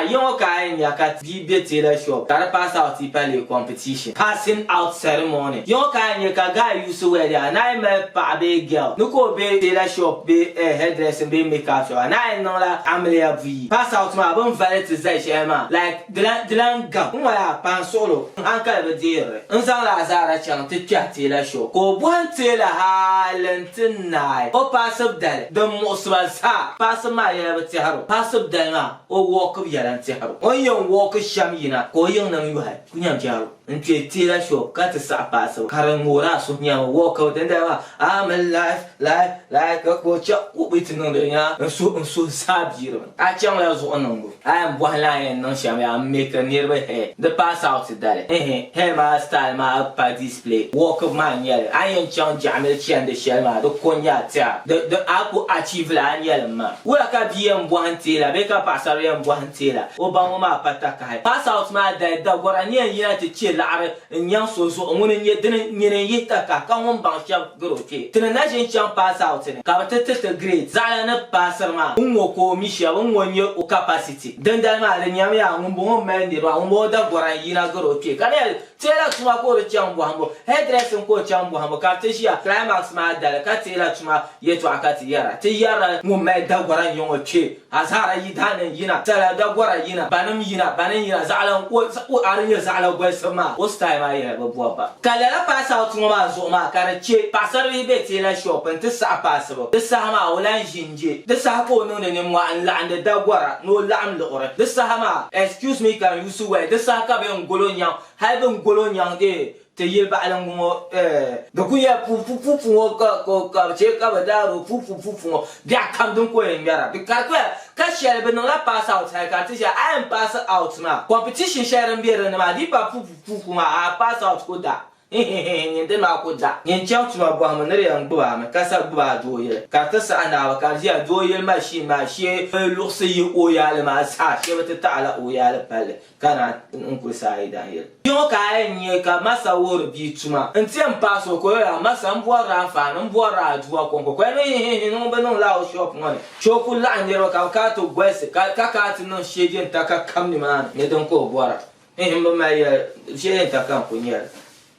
Yaa yi ŋɔ ka a yɛn nya ka bia be tailor shop ka di pass out yi pa leei competition, passing out ceremony. Yi ŋɔ ka a yɛn nya ka guy use word a na yi mali paɣa bee girl ni ka o be tailor shop bee hairdressing bee makeup shop a na yɛn niŋla amiliya buyi. Pass out maa bɛ ni vali ti zali shɛli maa like di lan di lan gam n ŋɔ la pahin suɣilo n hankali bi deeri li. N zaŋla azaara chaŋ ti kpɛhi tailor shop ka o bɔhim tailor hali n-ti naai o paasibu dali din muɣisi ba zaa. Paasibu maa yɛla bi tɛhiri o. Paasibu dali maa o wɔɔkibu yɛla n-tɛhiri o. O ni yɛn wɔɔki shɛm yina ka o yiŋnim yɔhi ku nyam tɛhiri o. N-kpe tailor shop ka ti saɣi paasibu ka di ŋoori a suhu nyama wɔɔkibu dindali maa I'm alive, life, like a culture ka o bi ti niŋdi nya n suhu n suhu zaa biirimi. A chaŋla zuɣu niŋbu a yɛn bɔhi la a yɛn niŋ shɛm yaa m-make niriba hair di pass out dali ehe hair maa style maa pa display wɔɔkibu maa n-nyɛli a ni yɛn chaŋ jaɣimili chandi shɛli maa di ko n-nyɛ a tɛha di di a ku achieve la a nyɛlim maa. Wula ka bia yɛn bɔhi n-teei la bee ka paɣisarili yɛn bɔhi n-teei la o ba ŋɔ maa pa takahi pass out maa dali dagɔra ni yɛn yina ti che laɣiri n-nyaŋ so zuɣu ŋuni n-nyɛ dini nyini n-yihi takahi ka ŋun baŋ shɛba gari o kpee. Ti ni na ʒi n-chaŋ pass out ni ka bɛ ti ti ti grade zaɣila ni paasiri maa n-ŋɔ ka o mi shɛba n-ŋɔ n-nyɛ o capacity. Dindali maa di nyamiya ŋumbɔŋɔ m-mali niriba ŋumbɔŋɔ dagɔra n-yina gari o kpee ka di yɛli Teela tuma ka o di chaŋ bɔhimbu, hairdressing ka o chaŋ bɔhimbu ka di ti ʒiya climax maa dali ka teela tuma yɛltɔɣa ka ti yɛra. Ti yɛrila ŋun mali dagɔra n-nyɛ ŋɔ kpee Azara yidaannim yina, sala dagɔra yina, banim yina, banim yina, zaɣila o, o, a di nyɛ zaɣila golisibu maa, o style maa yɛla bi bɔbi ba. Ka lala pass out ŋɔ maa zuɣu maa ka di che paɣisaribihi be tailor shop nti saɣi paasibu. Di saha maa o lan ʒi n-je. Di saha ka o niŋdi nimmohi n-laɣindi dagɔra ni o laɣim liɣiri. Di saha maa, excuse me can use word, di saha ka bɛ yɛn gol o nyaŋ, hali bɛ ni gol o nyaŋ dee Ti yili baɣilingu ŋɔ eh, di ku nyɛla pupupupu ŋɔ ka ka ka bɛ chɛ ka bɛ daari o pupupupu ŋɔ biɛɣu kam din ko yɛn ŋmɛra bɛ ka ka ka shɛli bɛ niŋla pass out hali ka di ti ʒiya a yɛn pass out maa competition shɛli din be din ni maa di yi pa pupupupu maa a pass out ku da hihihihi nyin dini maa ku da. Nyin chaŋ tuma bɔhimbu ni di yɛn gbubi a mi ka sa gbubi a doo yili ka di ti saɣi naai ka di ʒiya doo yili machine maa shee luɣisi yi o yaali maa zaa shee bɛ ti taɣila o yaali palli. Ka na n-kuli saai dan yɛli, Yiŋɔ ka a yɛn nya ka Masa wuhiri bia tuma nti yɛn paasi o ka o yɛli a, Masa, m bɔrila anfaani, m bɔrila aduwa kɔŋko. Ka o yɛli, Hihihi, ni ŋun bi niŋ lala o shop ŋɔ ni, chɛ o kuli laɣim niriba ka bɛ kana ti golisi ka ka kana ti niŋ sheejintaka kam nimaani ni din ka o bɔra. Hihi, m bi mali yɛli, sheejintaka n-kuli nyɛ li.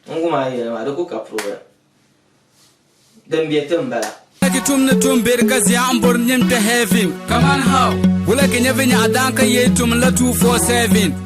N wum a ni yɛli maa, di ku ka problem. Din be ti m-bala. Wula ki tum ni tum beri ka zia m bori nim kpe heaven. Kaman how? Wula ki nya vinyaɣa daan ka yee tum la 247.